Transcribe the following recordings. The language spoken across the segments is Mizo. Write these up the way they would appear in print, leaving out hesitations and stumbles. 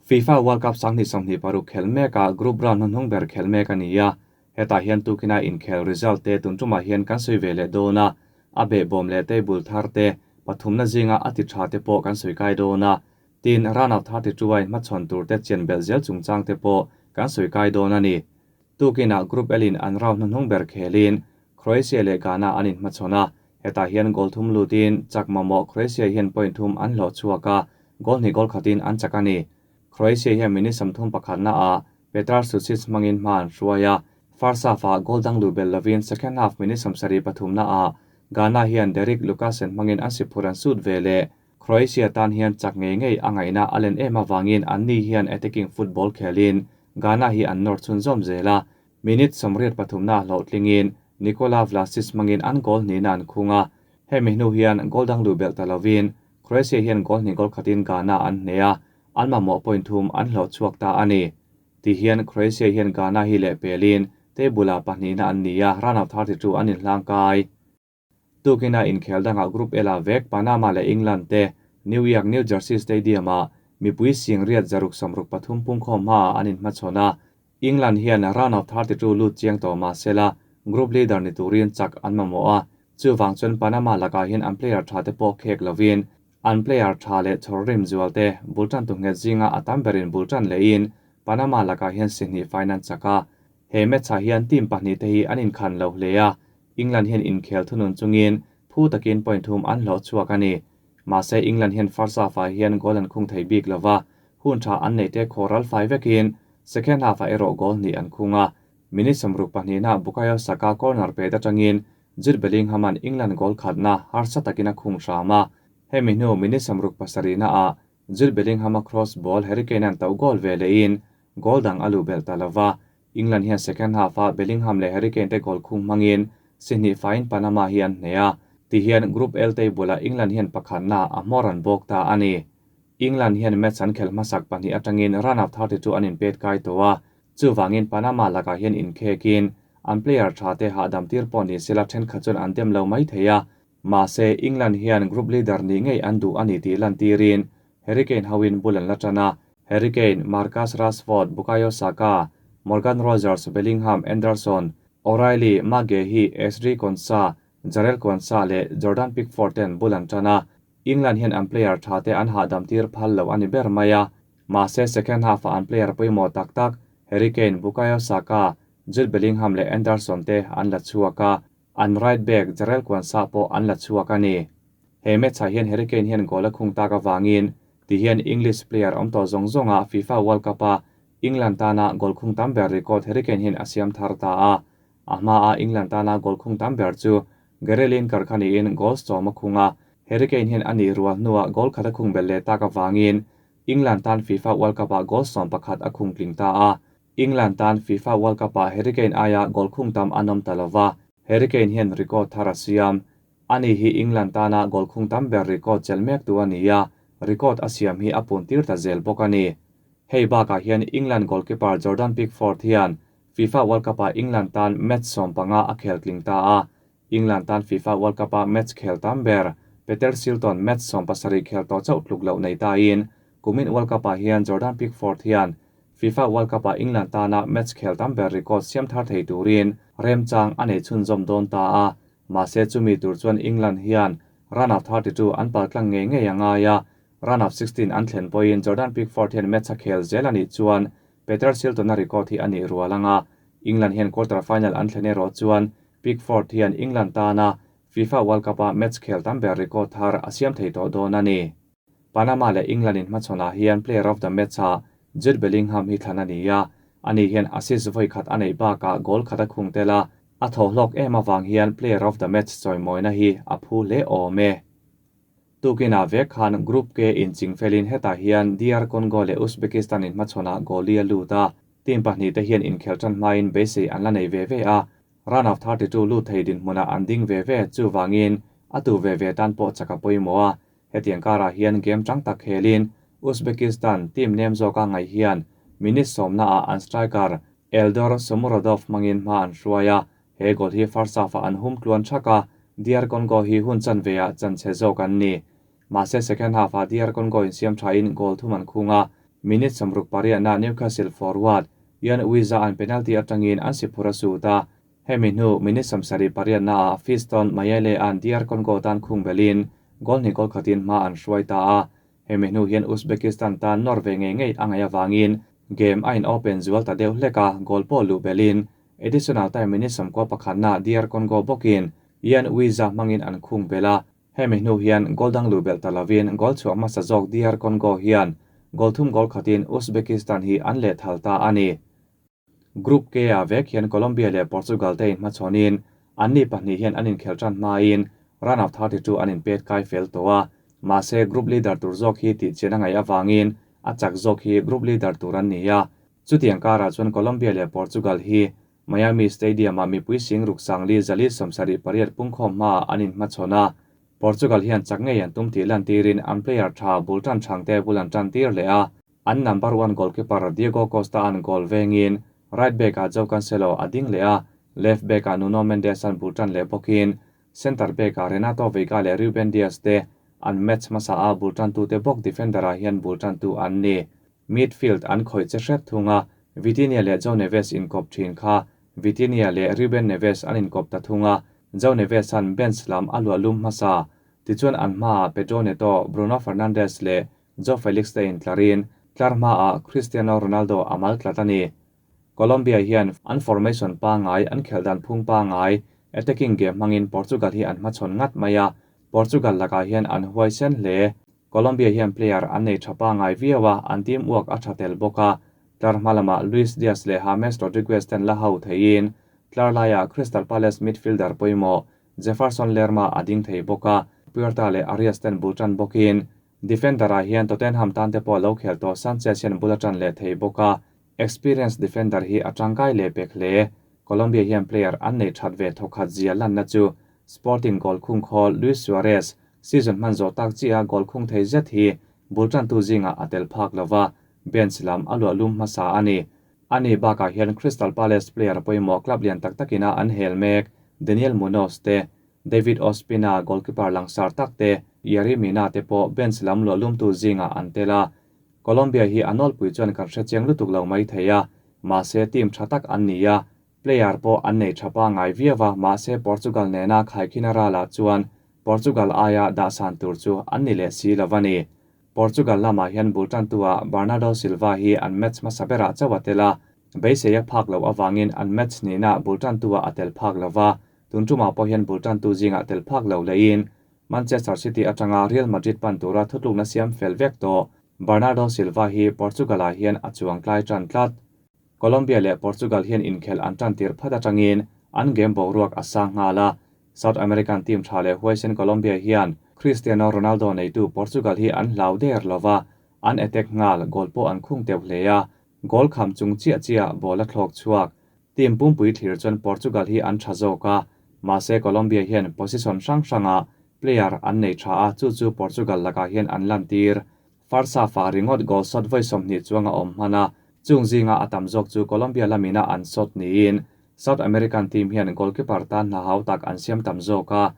FIFA World Cup 2026 khel meka group round hnuhnung ber khel mek a ni a. Hetah hian tukina inkhel result te tun tumah hian kan sawi ve leh dawn a. A behbawm leh table thar te, pathumna zinga a ti tha te pawh kan sawi kai dawn a. Tin, round of 32 a inhmachhawn tur te chian belh zel chungchang te pawh kan sawi kai dawn a ni. Tukina Group L in an round hnuhnung ber khelin Croatia leh Ghana an inhmachhawn a. Hetah hian goal thum lutin chak mamawh Croatia hian point thum an hlawh chhuak a, goal hnih goal khatin an chak a ni. Croatia hian minute 31 ah Petar Sucic hmangin hma an hruai a, first half ah goal dang luh belh lovin second half minute 73 ah Ghana hian Derrick Luckassen hmangin an siphur an sut ve leh. Croatia tan hian chak ngei ngei a ngaihna a len em avangin anni hian attacking football khelin Ghana hi an nawr chhunzawm zel a, minute 83 hlawhtlingin Nikola Vlasic hmangin an goal hnihna an khung a. Hemi hnu hian goal dang luh belh ta lovin Croatia hian goal hnih goal khatin Ghana an hneh a, an mamawh point thum an hlawh chhuak ta a ni. Ti hian Croatia hian Ghana hi leh pelin table ah pahnihna an ni a, round of 32 an inhlang kai. Tukina inkhel dangah Group L ah vek Panama leh England te New York New Jersey Stadium ah mipui sing riat 163 pungkhawm hmaah an inhmachhawn a. England hian round of 32 lut chiang tawh mah sela group leader ni turin chak an mamawh a, chuwang chuan Panama lakah hian an player tha te pawh khek lovin an player tha leh chhawr rim zual te bultan tu nghet zinga a tam berin bultan lehin Panama lakah hian si hnih fain an chak a. He match ah hian team pahnih te hi an inkhan lo hle a, England hian inkhel thunun chungin phu takin point thum an hlawh chhuak a ni. Mahse England hian first half ah hian goal an khung thei bik lova, hun tha an nei te khaw ral fai vekin second half ah erawh goal hnih an khung a. Minute 62 Bukayo Saka corner pet atangin Jude Bellingham an England goal khatna harsa takin a khung hram a. Hemi hnu minute 77 ah Jude Bellingham a cross ball Harry Kane an to goal ve lehin goal dang a luh belh ta lova. England hian second half ah Bellingham leh Harry Kane te goal khung hmangin si hnih faiin Panama hi an hneh a. Ti hian Group L table ah England hian pakhatna a hmawr an bawk ta a ni. England hian match an khelh hmasak pahnih atangin round of 32 an inpet kai tawh a, chuwangin Panama lakah hian inkhekin an player tha te hahdam tir pawh ni sela thenkhat chuan an dem lo mai thei a. Mahse England hian group leader ni ngei an duh a ni tih lan tirin Harry Kane hoin bul an la tan a. Harry Kane, Marcus Rashford, Bukayo Saka, Morgan Rogers, Bellingham, Anderson, O'Reilly, Maguire, Ezri Konsa, Jarell Quansah leh Jordan Pickford ten bul an tan a. England hian an player tha te an hahdam tir phal lo a ni ber mai a. Mahse second half ah an player pawimawh tak tak Harry Kane, Bukayo Saka, Jude Bellingham leh Anderson te an la chhuak a. An right back Jarell Quansah pawh an la chhuak a ni. He match ah hian Harry Kane hian goal a khung tak avangin ti hian English player awm tawh zawng zawng ah FIFA World Cup a England tana goal khung tam ber record Harry Kane hian a siam thar ta a. A hma a England tana goal khung tam ber chu Gary Lineker kha niin goal sawm a khung a. Harry Kane hian a nih rual hnuah goal khat a khung belh leh tak avangin England tan FIFA World Cup ah goal 11 a khung tling ta a. England tan FIFA World Cup ah Harry Kane aia goal khung tam an awm ta lova. Harry Kane hian record thar a siam. Ani hi England tana goal khung tam ber record chel mek tu a ni a, record a siam hi a pun tir ta zel bawk a ni. Hei bakah hian England goalkeeper Jordan Pickford hian FIFA World Cup ah England tan match 15 a khel tling ta a. England tan FIFA World Cup ah match khel tam ber Peter Shilton match 17 khel tawh chauh tluk loh nei ta in kumin World Cup ah hian Jordan Pickford hian FIFA World Cup ah England tana match khel tam ber record siam thar thei turin remchang a nei chhunzawm dawn ta a. Mahse chumi tur chuan England hian round of 32 an paltlang ngei ngei a ngai a. Round of 16 an thlen pawhin Jordan Pickford hian match a khel zel a nih chuan Peter Shilton a record hi a nih rual anga. England hian quarter final an thlen erawh chuan Pickford hian England tana FIFA World Cup ah match khel tam ber record thar a siam thei tawh dawn a ni. Panama leh England in hmachhawn ah hian player of the match ah Jude Bellingham hi thlan a ni a. Ani hian assist vawi khat a nei bakah goal khat a khung tel a, a thaw hlawk em awang hian player of the match chawimawina hi a phu hle awm e. Tukina vek khan Group K in chingfelin hetah hian DR Congo leh Uzbekistan in hmachhawn ah goal li a lut a. Team pahnih te hian inkhel tan hmain beisei an la nei ve ve a. Round of 32 lut thei dinhmunah an ding ve ve chuwangin a tu ve ve tan pawh chak a pawimawh a. Hetiang karah hian game tang tak khelin Uzbekistan team nem zawk a ngai hian minute sawmna ah an striker Eldor Shomurodov hmangin hma an hruai a. He goal hi first half ah an hum tluan thak a, DR Congo hi hun chan ve ah chan che zawk an ni. Mahse second half ah DR Congo in siam tha in goal thum an khung a. Minute 68 na Newcastle forward Yoane Wissa an penalty atangin an si phura sut a, hemi hnu minute 78 na Fiston Mayele an DR Congo tan khung belin goal hnih goal khatin hma an hruai ta a. Hemi hnu hian Uzbekistan tan nawr ve ngei ngei a ngaih avangin game a in open zual ta deuh hlek a, goal pawh luh belin additional time minute 91 na DR Congo bawkin Yoane Wissa hmangin an khung bela. Hemi hnu hian goal dang luh belh ta lovin goal chhuah hmasa zawk DR Congo hian goal thum goal khatin Uzbekistan hi an leh thal ta a ni. Group K a vek hian Colombia leh Portugal te in hmachhawnin an ni pahnih hian an inkhel tan hmain round of 32 an inpet kai fel tawh a. Mahse group leader tur zawk hi tih chian a ngaih avangin a chak zawk hi group leader tur an ni a. Chutiang karah chuan Colombia leh Portugal hi Miami Stadium a mipui sing ruk sangli 478 pungkhawm hma an inhmachhawn a. Portugal hian chak ngei an tum tih lantirin an player tha bul tan thangte bul an tan tir leh a. An number 1 goalkeeper Diego Costa an goal vengin right back a Joao Cancelo a ding leh a, left back a Nuno Mendes an bul tan leh bawkin center back a Renato Veiga leh Ruben Dias te an match hmasa a bul tan tu te bawk defender ah hian bul tan tu an ni. Midfield an khawih che hret thunga Vitinha leh Joao Neves inkawp thin kha Vitinha leh Ruben Neves an inkawp ta thunga Joao Neves an bench lam a luah lum hmasa. Tichuan an hmaah Pedro Neto, Bruno Fernandes leh Joao Felix te intlarin tlar hmaah Cristiano Ronaldo a mal tlat a ni. Colombia hian an formation pa ngai an khelh dan phung pa ngai attacking game hmangin Portugal hi an hmachhawn ngat mai a. Portugal lakah hian an huai sen hle. Colombia hian player an nei tha pa ngai viau a, an team work a tha tel bawk a. Tlar hma lamah Luis Diaz leh James Rodriguez ten la ho theiin tlar laiah Crystal Palace midfielder pawimawh Jefferson Lerma a ding thei bawk a. Puerta leh Arias ten bul tan bawkin defender ah hian Tottenham tan te pawh lo khel tawh Sanchez hian bul a tan leh thei bawk a. Experience defender hi a tangkai leh pek hle. Colombia hian player an nei that ve thawkhat zia lanna chu Sporting goal khung khawl Luis Suarez season hman zawh tak chi a goal khung thei zet hi bul tan tu zinga a tel phak lova bench lam a luah lum hmasa a ni. Ani bakah hian Crystal Palace player pawimawh club lian tak takina an hel mek Daniel Munoz te, David Ospina goalkeeper langsar tak te, Yerry Mina te pawh bench lam luah lum tu zinga an tel a. Colombia hi a nawlpui chuan kan hrechiang lutuk lo mai thei a, mahse team tha tak an ni a, player pawh an nei tha pa ngai viawa mahse Portugal nena khaikhina rala chuan Portugal aia dahsan tur chu an ni leh si lo ani. Portugal lamah hian bul tan tua Bernardo Silva hi an match hmasa berah chawa tela beisei a phak lo awangin an match nina bul tan tua a tel phak lova tun tumah pawh hian bul tan tu zinga tel phak lo lein Manchester City atanga Real Madrid pan tura thutlukna siam fel vek tawh Bernardo Silva hi Portugal ah hian a chuang tlai tan tlat. Colombia leh Portugal hian inkhel an tan tir phat atangin an game boruak a sang nghal a. South American team tha leh huaisen Colombia hian Cristiano Ronaldo neitu Portugal hi an hlau der lova an attack nghal goal pawh an khung teuh hle a. Goal kham chung chiah chiah ball a thlawk chhuak. Team pumpui thlir chuan Portugal hi an tha zawk a. Mahse Colombia hian position hrang hranga player an nei tha a chu chu Portugal lakah hian an lan tir. First half a ringawt goal shot voi 20 chuanga awm hmana chung zinga a tam zawk chu Colombia lamina an shot niin South American team hian goalkeeper tan hna hau tak an siam tam zawk a.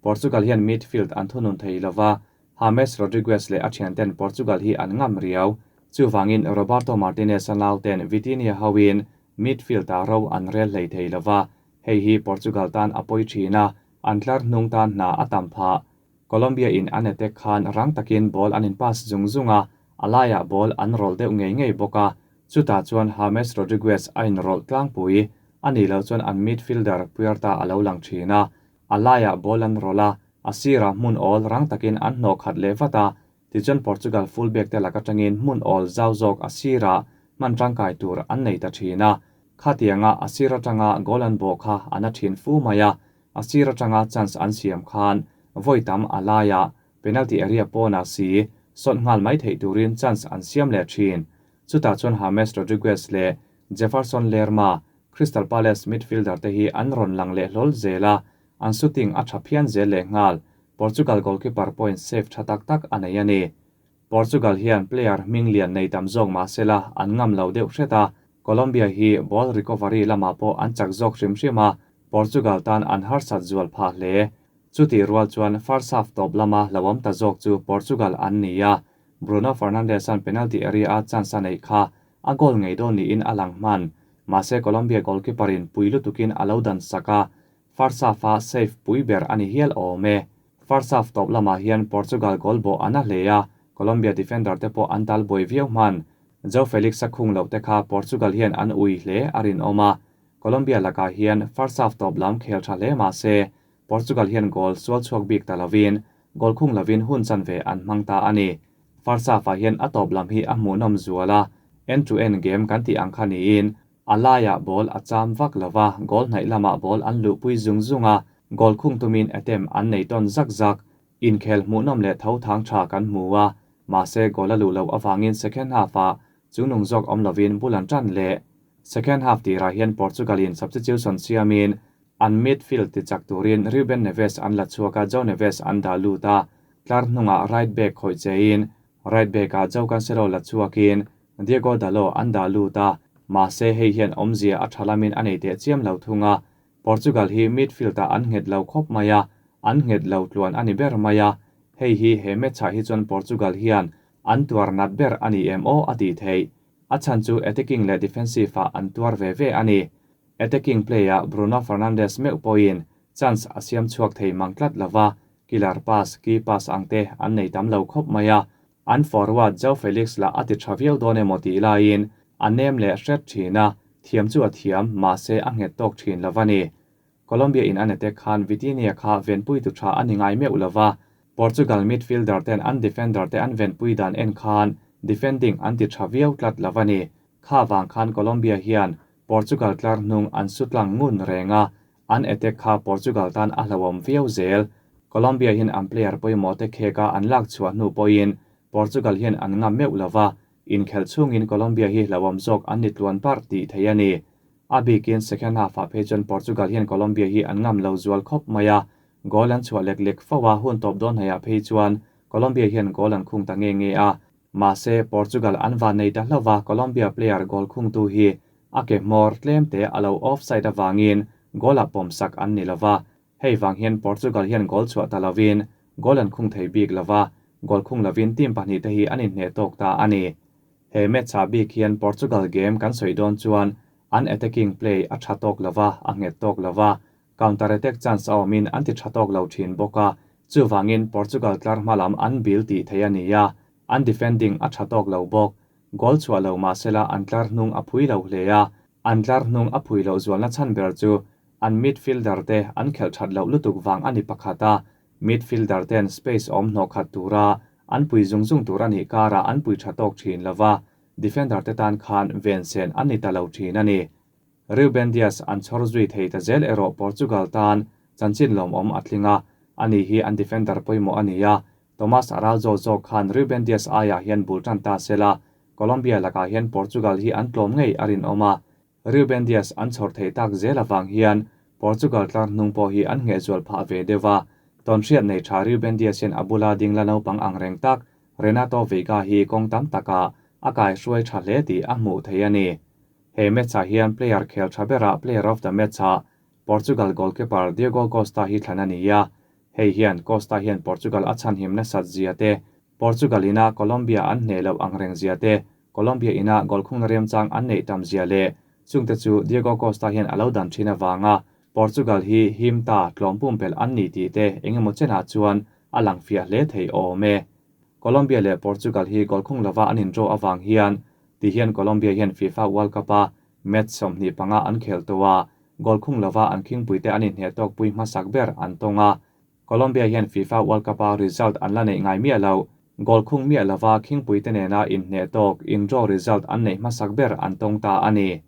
Portugal hian midfield an thunun thei lova James Rodriguez leh a thianten Portugal hi an ngam riau. Chuwangin Roberto Martinez a nauten Vitinha hoin midfield a ro an rel hlei thei lova hei hi Portugal tan a pawih thina an tlar hnung tan hna a tam pha. Colombia in an attack khan rang takin ball an in pass zung zunga alaiah ball an roll deuh ngei ngei bawk a. Chutah chuan James Rodriguez a in roll tlangpui ani lo chuan an midfielder Puerta a lo lang thina alaiah ball an roll a a sira hmun awl rang takin an hnawh khat leh vat a. Tichuan Portugal fullback te laka tangin hmun awl zau zawk a sira hman tangkai tur an nei ta thina. Khatianga a sira tanga goal an bawh kha an a thin fu mai a. A sira tanga chance an siam khan voitam alaiah penalty area pawna si sawt nghal mai theih turin chance an siam leh thin. Chutah chuan James Rodriguez leh Jefferson Lerma Crystal Palace midfielder te hi an rawn lang leh hlawl zel a, an shooting a tha phian zel leh nghal. Portugal goalkeeper point save tha tak tak a nei a ni. Portugal hian player hming lian nei tam zawk mahsela an ngam lo deuh hret a. Colombia hi ball recovery lamah pawh an chak zawk hrim hrim a, Portugal tan an harsat zual phah hle. Chuti rual chuan first half tawp lama lo awm ta zawk chu Portugal an ni a. Bruno Fernandes-a'n penalty area-a chance a neih kha a goal ngei dawn niin a lang hman. Mahse Colombia goalkeeper-in pui lutukin a lo dan sak a, first half-a save pui ber a ni hial awm e. First half tawp lamah hian Portugal goal bawh a na hle a, Colombia defender te pawh an tal buai viau hman. Joao Felix-a khung loh te kha Portugal hian an ui hle a rinawm a, Colombia lakah hian first half tawp lam khel tha hle mah se, Portugal hian goal sual chhuak bik ta lovin, goal khung lovin hun chanve an hmang ta a ni. First half-ah hian a tawp lam hi a hmuhnawm zual a, end to end game kan tih ang kha niin, a laiah ball a cham vak lo va, goal hnaih lamah ball an luhpui zung zung a, goal khung tumin attempt an nei tawn zak zak. Inkhel hmuhnawm leh tho thang tha kan hmu a, mahse goal a luh loh avangin second half-ah chungnung zawk awm lovin bul an tan leh. Second half tirah hian Portugal-in substitution siamin an midfield tichak turin Ruben Neves an la chhuak a, João Neves an dah lut a, tlar hnungah right back khawih chein right back-ah João Cancelo la chhuakin Diogo Dalot an dah lut a, mahse hei hian awmzia a tha lamin a nei teh chiam lo thung a, Portugal hi midfield-ah an nghet lo khawp mai a, an nghet lo tluan a ni ber mai a, hei hi he match-ah hi chuan Portugal hian an tuar nat ber a ni em aw a tih theih. A chhan chu attacking leh defensive-ah an tuar ve ve a ni. Attacking play-ah Bruno Fernandes meuh pawhin chance a siam chhuak thei mang tlat lo va, killer pass, key pass ang te an nei tam lo khawp mai a. An forward João Felix lah a ti tha viau dawn emaw tih laiin a nem leh hret thin a, thiam chu a thiam, mahse a nghet tawk thin lo va ni. Colombia in a nete khan Vitinha kha venpui tu tha a ni ngai meuh lo va, Portugal midfielder ten an defender te an venpui dan en khan defending an ti tha viau tlat lo a ni. Kha vang khan Colombia hian Portugal tlar hnung an su tlang ngun reng a, an attack kha Portugal tan a hlauhawm viau zel. Colombia hian an player pawimawh te khek a an lak chhuah hnu pawhin Portugal hian an ngam meuh lo va, inkhelh chhungin Colombia hi hlauhawm zawk an ni tluan parh tih theih a ni. A bikin second half-ah phei chuan Portugal hian Colombia hi an ngam lo zual khawp mai a, goal an chhuah lek lek fo a, hun tawp dawn hnaihah phei chuan Colombia hian goal an khung ta nge nge a. Mahse, Portugal an van nei ta hlauh a, Colombia player goal khungtu hi a ke hmawr tlem te a lo offside avangin goal-ah pawmsak an ni lo va, hei vang hian Portugal hian goal chhuah ta lovin goal an khung thei bik lo va, goal khung lovin team pahnihte hi an inhneh tawk ta a ni. He match-ah bik hian Portugal game kan sawi dawn chuan an attacking play a tha tawk lo va, a nghet tawk lo va, counter attack chance a awmin an ti tha tawk lo thin bawk a, chuvangin Portugal tlar hma lam an bil tih theih a ni a, an defending a tha tawk lo bawk. Goal chhuah lo mahsela an tlar hnung a phui lo hle a, an tlar hnung a phui loh zualna chhan ber chu an midfielder te an khelh that loh lutuk vang a ni pakhat a, midfielder ten space awm hnawh khat tura an pui zung zung tur a nih karah an pui tha tawk thin lo va, defender te tan khan ven sen an ni ta lo thin a ni. Ruben Dias an chhawr zui thei ta zel erawh Portugal tan chanchin lawmawm a tling a, ani hi an defender pawimawh a ni a, Tomas Araujo zawk khan Ruben Dias aiah hian bul tan ta se la, Colombia lakah hian Portugal hi an tlawm ngei a rinawm a, Ruben Dias an chhawr theih tak zel avang hian Portugal tlar hnung pawh hi an nghehzual phah ve deuh a, tawnhriat nei tha Ruben Dias hian a bula ding la naupang ang reng tak Renato Veiga hi kawng tam takah a kaihruai tha hle tih a hmuh theih a ni. He match-ah hian player khel tha berah player of the match-ah Portugal goalkeeper Diogo Costa hi thlan a ni a, hei hian Costa hian Portugal a chhanhim nasat zia te, Portugal ina Colombia an hneh loh ang reng zia te, Colombia ina goal khungna remchang an neih tam zia leh chungte chu Diogo Costa hian a lo dan thin avanga Portugal hi him ta tlawm pumpelh an ni tih te engemaw chenah chuan a lang fiah hle thei awm e. Colombia leh Portugal hi goal khung lova an indraw avang hian ti hian Colombia hian FIFA World Cup-a match 25 an khel tawh a, goal khung lova an khingpuite an inhneh tawkpui hmasak ber an tawng a. Colombia hian FIFA World Cup-a result an la neih ngai miah lo, goal khung miah lova khingpuite nena inhneh tawk indraw result an neih hmasak ber an tawng ta a ni.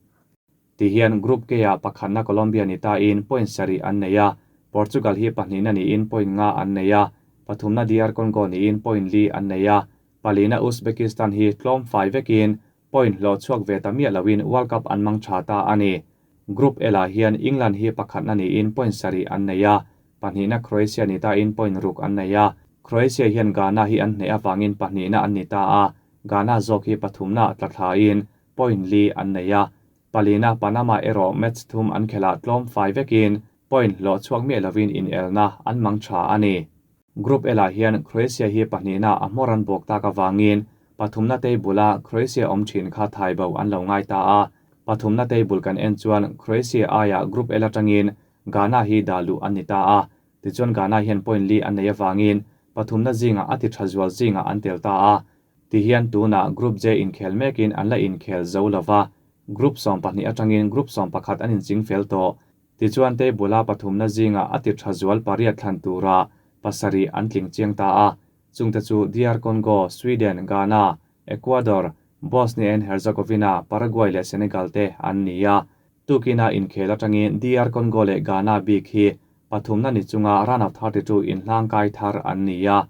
Ti hian Group K-ah pakhatna Colombia ni tain point sarih an nei a, Portugal hi pahnihna niin point nga an nei a, pathumna DR Congo niin point li an nei a, palina Uzbekistan hi tlawm fai vekin point hlawh chhuak ve ta miah loin World Cup an mang tha ta a ni. Group L-ah hian England hi pakhatna niin point sarih an nei a, pahnihna Croatia ni tain point ruk an nei a, Croatia hian Ghana hi an hneh avangin pahnihna an ni ta a, Ghana zawk hi pathumna tla thlain point li an nei a, palina Panama erawh match thum an khelh ah tlawm fai vekin point hlawh chhuak miah lovin inelna an mang tha a ni. Group L ah hian Croatia hi pahnihna a hmawr an bawk tak avangin pathumna table a Croatia awm thin kha thai bo an lo ngai ta a. Pathumna table kan en chuan Croatia aiah Group L atangin Ghana hi dah luh an ni ta a. Tichuan Ghana hian point li an nei avangin pathumna zingah a ti tha zual zingah an tel ta a. Tihian tunah Group J inkhel mekin an la inkhel zo lo va, Group 12 atangin Group 11 an inching fel tawh. Tichuan table-a pathumna zingah a ti tha zual pariat thlan tura pasarih an tling chiang ta a, chungte chu DR Congo, Sweden, Ghana, Ecuador, Bosnia and Herzegovina, Paraguay leh Senegal te an ni a. Tukina inkhel atangin DR Congo leh Ghana bik hi pathumna ni chunga round of 32 inhlangkai thar an ni a.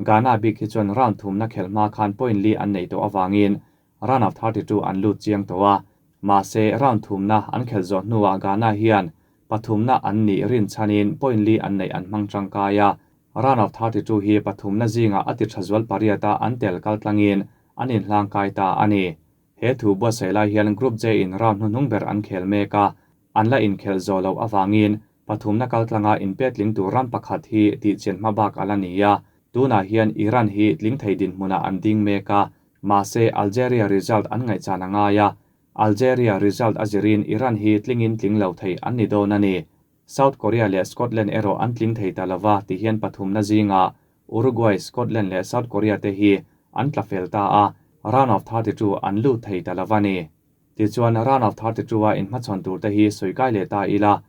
Ghana bik hi chuan round thumna khelh hma khan point li an neih tawh avangin round of 32 an lut chiang tawh a. Mahse, round thumna an khelh zawh hnuah Ghana hian pathumna an nih rin chhanin point li an neih an hmang tangkai a. Round of 32 hi pathumna zingah a ti tha zual pariata an tel kal tlangin an inhlangkai ta a ni. He thu buatsaih lai hian Group J in round hnuhnung ber an khel mek a, an la inkhelh zawh loh avangin pathumna kal tlanga inpetling tur ram pakhat hi tihchian hma bak a la ni a. Tunah hian Iran hi tling thei dinhmunah an ding mek a, mahse Algeria result an ngaihchan a ngai a. Algeria result a zirin Iran hi tlingin tling lo thei an ni dawn a ni. South Korea leh Scotland erawh an tling thei ta lova ti hian pathumna zingah Uruguay, Scotland leh South Korea te hi an tla fel ta a, round of 32 an lut thei ta lova ni. Tichuan round of 32 a inhmachhawn tur te hi sawi kai leh ta ila.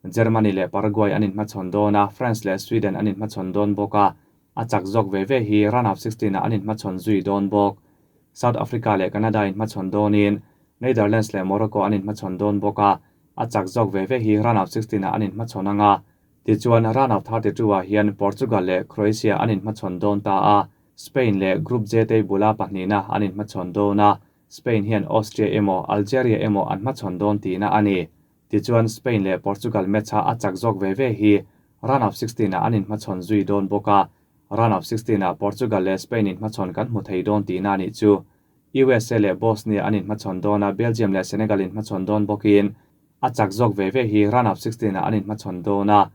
Germany leh Paraguay an inhmachhawn dawn a, France leh Sweden an inhmachhawn dawn bawk a, a chak zawk ve ve hi round of 16 ah an inhmachhawn zui dawn bawk. South Africa leh Canada inhmachhawn dawnin Netherlands leh Morocco an inhmachhawn dawn bawk a, a chak zawk ve ve hi round of 16 ah an inhmachhawn ang a. Tichuan round of 32 ah hian Portugal leh Croatia an inhmachhawn dawn ta a, Spain leh Group J table a pahnihna an inhmachhawn dawn a, Spain hian Austria emaw Algeria emaw an hmachhawn dawn tihna a ni. Tichuan Spain leh Portugal match-a a chak zawk ve ve hi round of 16 ah an inhmachhawn zui dawn bawk a, round of 16 ah Portugal leh Spain inhmachhawn kan hmu thei dawn tihna a nih chu. USA leh Bosnia an inhmachhawn dawn a, Belgium leh Senegal inhmachhawn dawn bawkin a chak zawk ve ve hi round of 16 ah an inhmachhawn dawn a,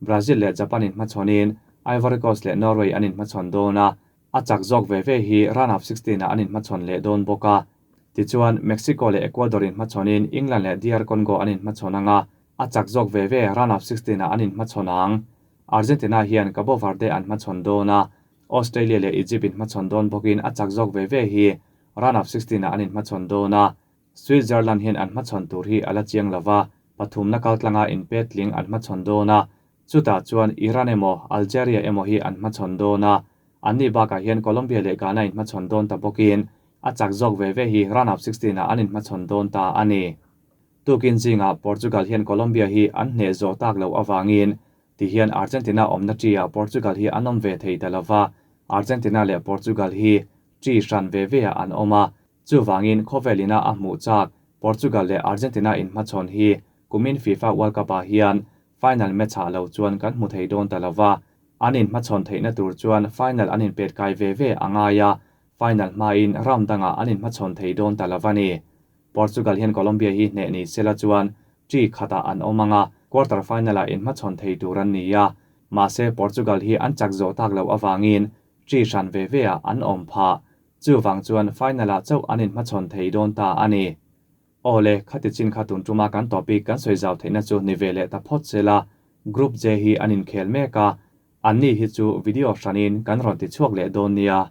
Brazil leh Japan inhmachhawnin Ivory Coast leh Norway an inhmachhawn dawn a, a chak zawk ve ve hi round of 16 ah an inhmachhawn leh dawn bawk a. Tichuan, Mexico leh Ecuador inhmachhawnin England leh DR Congo an inhmachhawn ang a, a chak zawk ve ve round of 16 ah an inhmachhawn ang. Argentina hian Cabo Verde an hmachhawn dawn a, Australia leh Egypt inhmachhawn dawn bawkin a chak zawk ve ve hi round of 16 ah an inhmachhawn dawn a. Switzerland hian an hmachhawn tur hi a la chiang lova, pathumna kaltlanga inpetling an hmachhawn dawn a, chutah chuan Iran emaw Algeria emaw hi an hmachhawn dawn a, anni bakah hian Colombia leh Ghana inhmachhawn dawn ta bawkin a chak zawk ve ve hi round of 16 ah an inhmachhawn dawn ta a ni. Tukin zingah Portugal hian Colombia hi an hneh zawh tak loh avangin tihian Argentina awmna chi ah Portugal hi an awm ve thei ta lova, Argentina leh Portugal hi chi hran ve ve ah an awm a, chuvangin khawvelina a hmuh chak Portugal leh Argentina inhmachhawn hi kumin FIFA World Cup ah hian final match ah lo chuan kan hmu thei dawn ta lova, an inhmachhawn theihna tur chuan final an inpet kai ve ve a ngai a, final hmain round dangah an inhmachhawn thei dawn ta lova ni. Portugal hian Colombia hi hneh ni sela chuan chi khatah an awm ang a, quarter final ah inhmachhawn thei tur an ni a, mahse Portugal hi an chak zawh tak loh avangin chi hran ve ve ah an awm phah. Chuvang chuan final ah chauh an inhmachhawn thei dawn ta a ni. Awle, khati chin kha tun tuma kan topic kan sawi zau theihna chu ni ve leh ta phawt sela, Group J hi an inkhel mek a, anni hi chu video hranin kan rawn ti chhuak leh dawn nia.